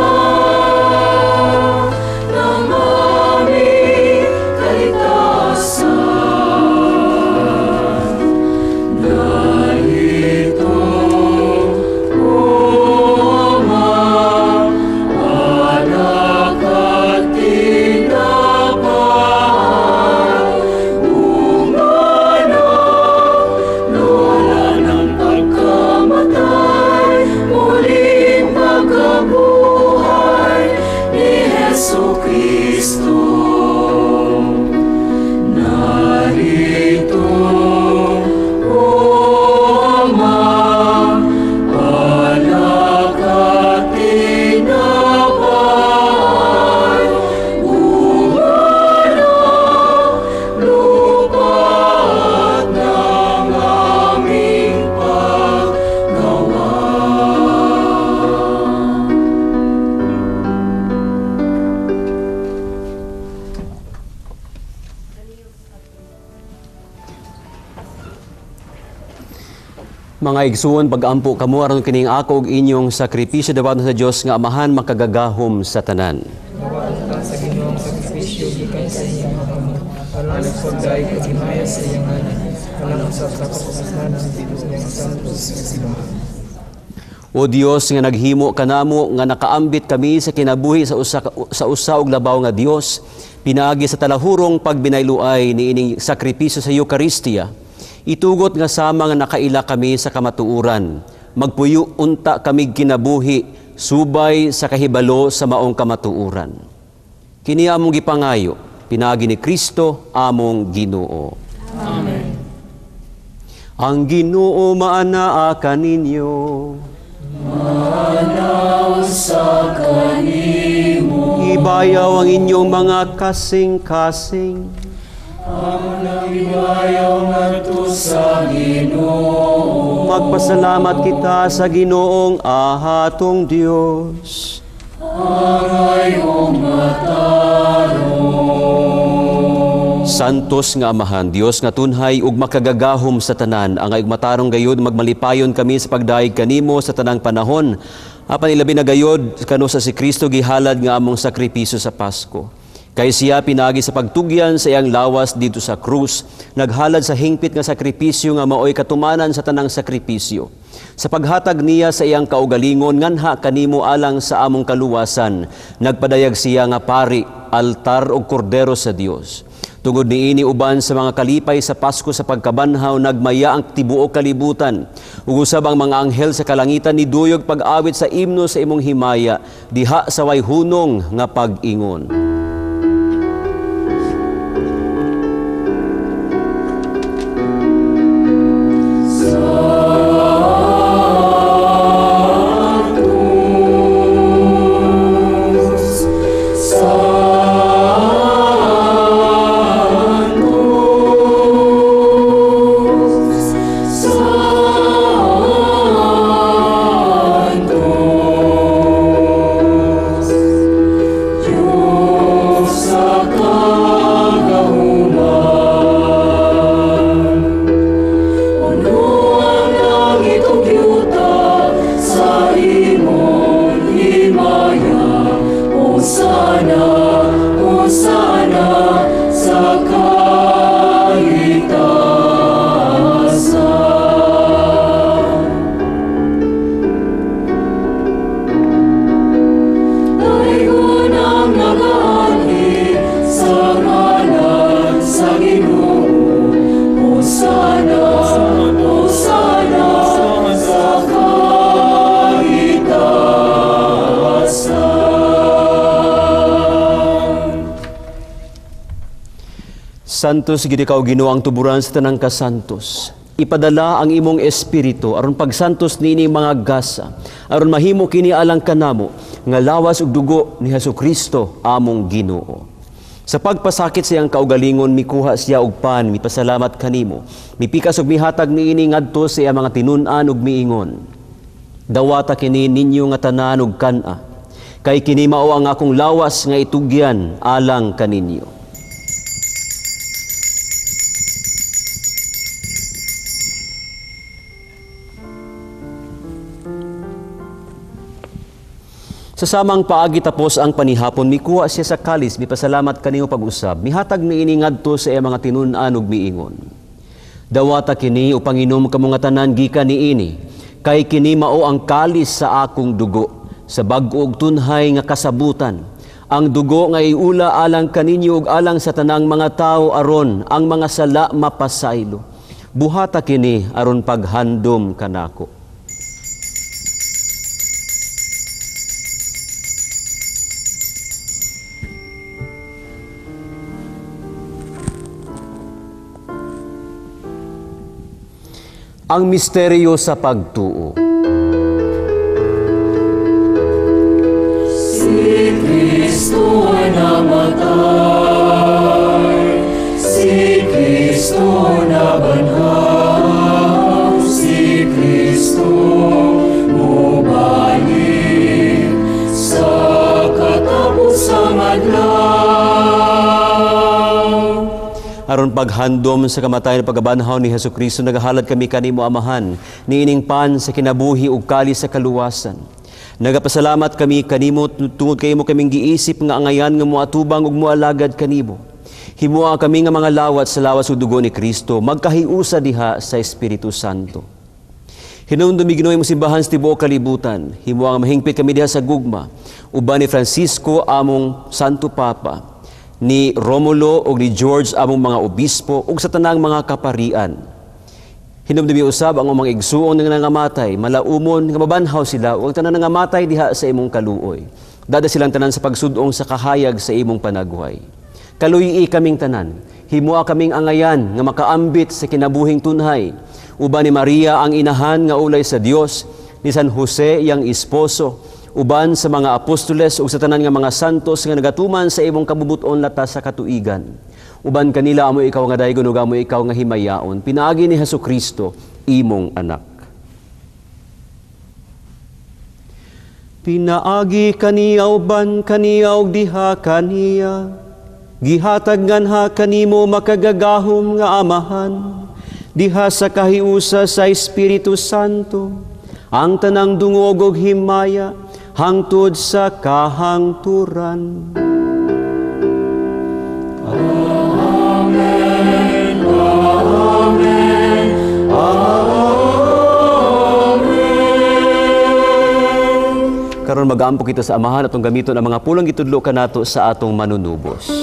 Mga igsuon, pag-ampo kamo aron kining ako ug inyong sakripisyo dapat sa Dios nga Amahan makagagahom sa tanan. Mawa sa Ginoong sakripisyo gikan sa iyang mga kamot, aron pagdayeg ug himaya sa iyang ngalan, alang usab sa kapasananon sa tibuok niyang santos nga simbahan. O Dios nga naghimo kanamo nga nakaambit kami sa kinabuhi sa usa og labaw nga Dios, pinaagi sa talahurong pagbinayluay niining sakripisyo sa Eukaristiya, itugot nga sama nga nakaila kami sa kamatuoran, magpuyo unta kami kinabuhi subay sa kahibalo sa maong kamatuoran. Kini among gipangayo, pinaagi ni Kristo among Ginoo. Amen. Ang Ginoo maanaa kaninyo. Maanaa sa kanimo. Ibayaw ang inyong mga kasing-kasing. Amon ang ibayaw ngadto sa Ginoo. Magpasalamat kita sa Ginoong ahatong Dios. Angay og matarong. Santos nga Amahan, Dios nga tunhay ug makagagahom sa tanan, angay ug matarong gayud magmalipayon kami sa pagdayeg kanimo sa tanang panahon. Apan ilabi na gayud kanu sa si Kristo gihalad nga among sakripisyo sa Pasko. Kay siya pinaagi sa pagtugyan sa iyang lawas dito sa krus, naghalad sa hingpit nga sakripisyo nga maoy katumanan sa tanang sakripisyo. Sa paghatag niya sa iyang kaugalingon nganha kanimo alang sa among kaluwasan, nagpadayag siya nga pari, altar ug kordero sa Dios. Tungod niini uban sa mga kalipay sa Pasko sa pagkabanhaw, nagmaya ang tibuok kalibutan. Ug usab ang mga anghel sa kalangitan niduyog pag-awit sa imno sa imong himaya, diha sa way hunong nga pag-ingon. Santos gid ikaw Ginoo ang tuburan sa tanang kasantos. Ipadala ang imong espiritu aron pagsantos niini mga gasa, aron mahimo kini alang kanamo nga lawas ug dugo ni Hesukristo among Ginoo. Sa pagpasakit sa iyang kaugalingon mikuha siya og pan, mipasalamat kanimo, mipikas ug mihatag niini ngadto sa iyang mga tinun-an ug miingon: Dawata kini ninyo nga tanan ug kan-a, kay kini mao ang akong lawas nga itugyan alang kaninyo. Sa samang paagi tapos ang panihapon, mikuha siya sa kalis, mipasalamat kanimo pag-usab, mihatag niini ngadto sa iyang mga tinun-an ug miingon: Dawata kini upang inom kamo nga tanan gikan niini, kay kini mao ang kalis sa akong dugo, sa bag-o ug tunhay nga kasabutan. Ang dugo nga iula alang kaninyo ug alang sa tanang mga tawo aron ang mga sala mapasaylo. Buhata kini aron paghandom kanako. Ang misteryo sa pagtuo. Si Kristo namatay, si Kristo nabanhaw, si Kristo mubalik sa katapusang adlaw. Aron Aron paghandom sa kamatayon ug pagkabanhaw ni Hesukristo, nagahalad kami kanimo, Amahan, niining pan sa kinabuhi ug kalis sa kaluwasan. Nagapasalamat kami kanimo tungod kay imo kaming giisip nga angayan nga moatubang ug moalagad kanimo. Himoa kami nga mga lawat sa lawas ug dugo ni Kristo, magkahiusa diha sa Espiritu Santo. Hinumdumi, Ginoo, imong simbahan sa tibuok kalibutan. Himoa nga mahingpit kami diha sa gugma uban ni Francisco among Santo Papa, ni Romulo ug ni George among mga obispo ug sa tanang mga kaparian. Hinumdumi usab ang mga igsuon nga nangamatay, malaumon nga mabanhaw sila ug ang tanan nangamatay diha sa imong kaluoy. Dada silang tanan sa pagsudong sa kahayag sa imong panagway. Kaluyi kaming tanan, himoa kaming angayan nga makaambit sa kinabuhing tunhay. Uban ni Maria ang inahan nga ulay sa Dios, ni San Jose iyang esposo, uban sa mga apostoles ug sa tanan nga mga santos nga nagatuman sa imong kabubuton latas sa katuigan. Uban kanila amo ikaw nga daygon ug amo ikaw nga himayaon, pinaagi ni Hesukristo imong anak. Pinaagi kaniya uban kaniya ug diha kaniya, gihatag nganha kanimo makagagahom nga Amahan, diha sa kahiusa sa Espiritu Santo, ang tanang dungog ug himaya hangtod sa kahangturan. Amen, Amen, Amen. Karon mag-aampo kita sa Amahan atong gamiton ang mga pulong gitudlo kanato sa atong manunubos.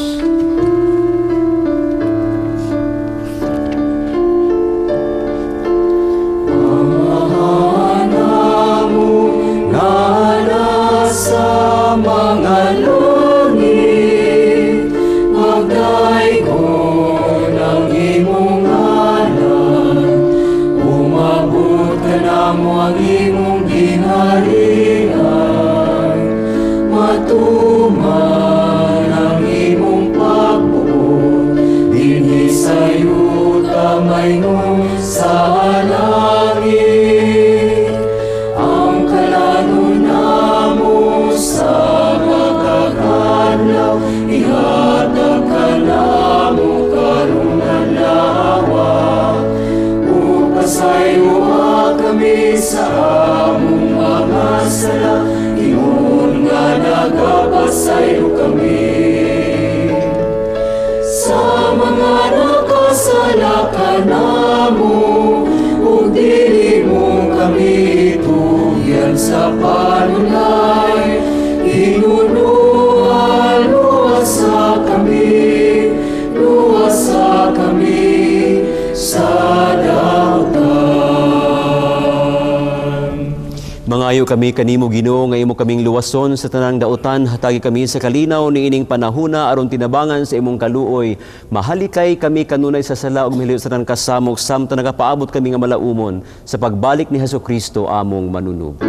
Sa panulay, inunuan, luwasa kami sa dautan. Mangayo kami kanimo, Ginoo, nga imo kaming luwason sa tanang dautan, hatagi kami sa kalinaw niining panahuna aron tinabangan sa imong kaluoy. Mahalikay kami kanunay sa sala ug mahiliw sa tanang kasamok samtang nagapaabot kami nga malaumon sa pagbalik ni Hesukristo among manunubos.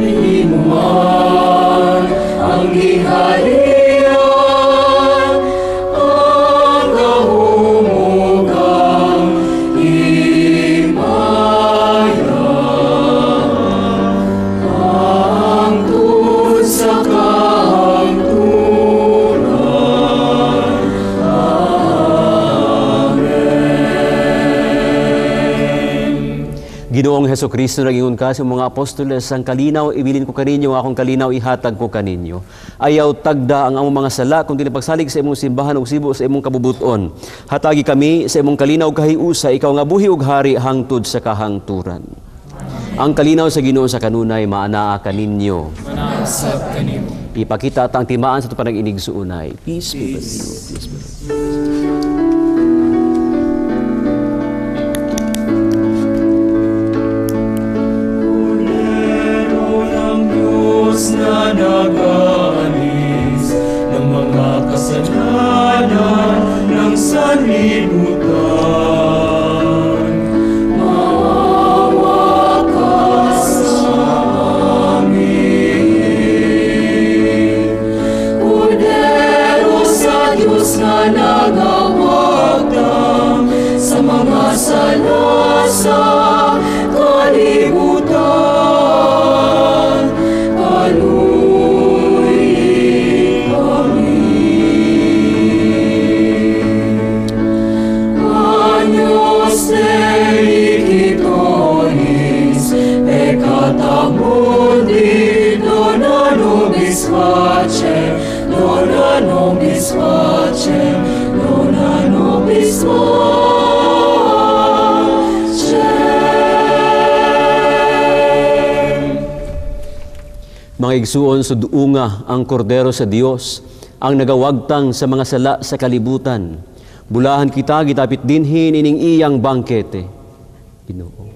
Imo man ang giharian, ang gahumugang himaya, hangtod sa kahangturan. Amen. Ginoong Hesukristo, nagingon ka sa mga apostoles, ang kalinaw ibilin ko kaninyo, ang akong kalinaw ihatag ko kaninyo. Ayaw tagda ang among mga sala, kundi pagsalig sa imong simbahan ug sibo sa imong kabubuton. Hatagi kami sa imong kalinaw kahiusa, ikaw nga buhi ug hari hangtod sa kahangturan. Ang kalinaw sa Ginoo sa kanunay maanaa kaninyo. Manaasab kanimo. Ipakita at ang timaan sa ito panag-inig suunay. Peace be with you. Peace be with you. Na nag-aalis ng mga kasalanan ng sanlibutan. Maawa ka sa amin. Kordero sa Diyos na nagawagdam sa mga sala sa kalibutan. Kaluyi kami. nobis pacem, dona nobis pacem. Mga igsuon, suduunga ang kordero sa Dios, ang nagawagtang sa mga sala sa kalibutan. Bulahan kita, gitapit dinhin ining iyang bangkete. Ginoo,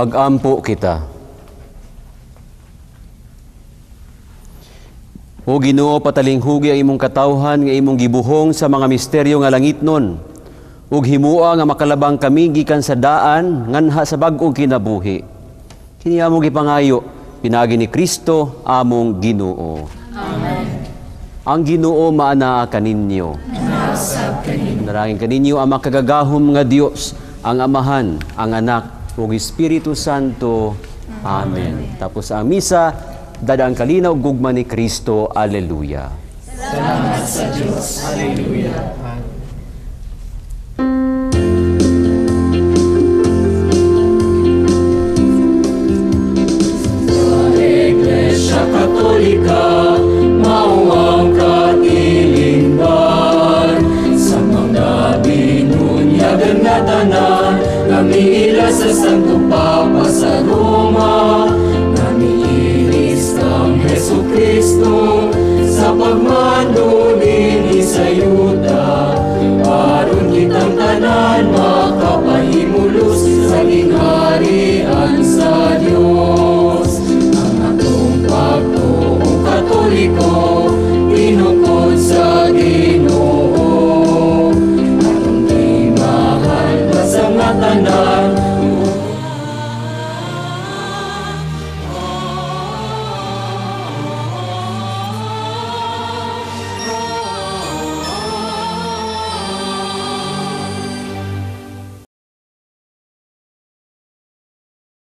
Magampo kita. O Ginoo, patalinghugi ang imong katawhan nga imong gibuhong sa mga misteryo nga langitnon, ug himua nga makalabang kami gikan sa daan nganha sa bag-ong kinabuhi. Kini among gipangayo pinaagi ni Kristo among Ginoo. Amen. Ang Ginoo maanaa kaninyo. Narangin kaninyo ang makagagahom nga Dios, ang Amahan, ang Anak ug Espiritu Santo. Amen. Tapos ang misa, dadaan kalinaw gugma ni Kristo. Alleluia. Salamat sa Diyos. Alleluia. Sa Iglesia Katolika, mao ang katilingban sa mga binunyagan nga tanan, namiila sa Santo Papa sa Roma, namiiris kang Jesu Kristo sa pagmando dinhi sa yuta.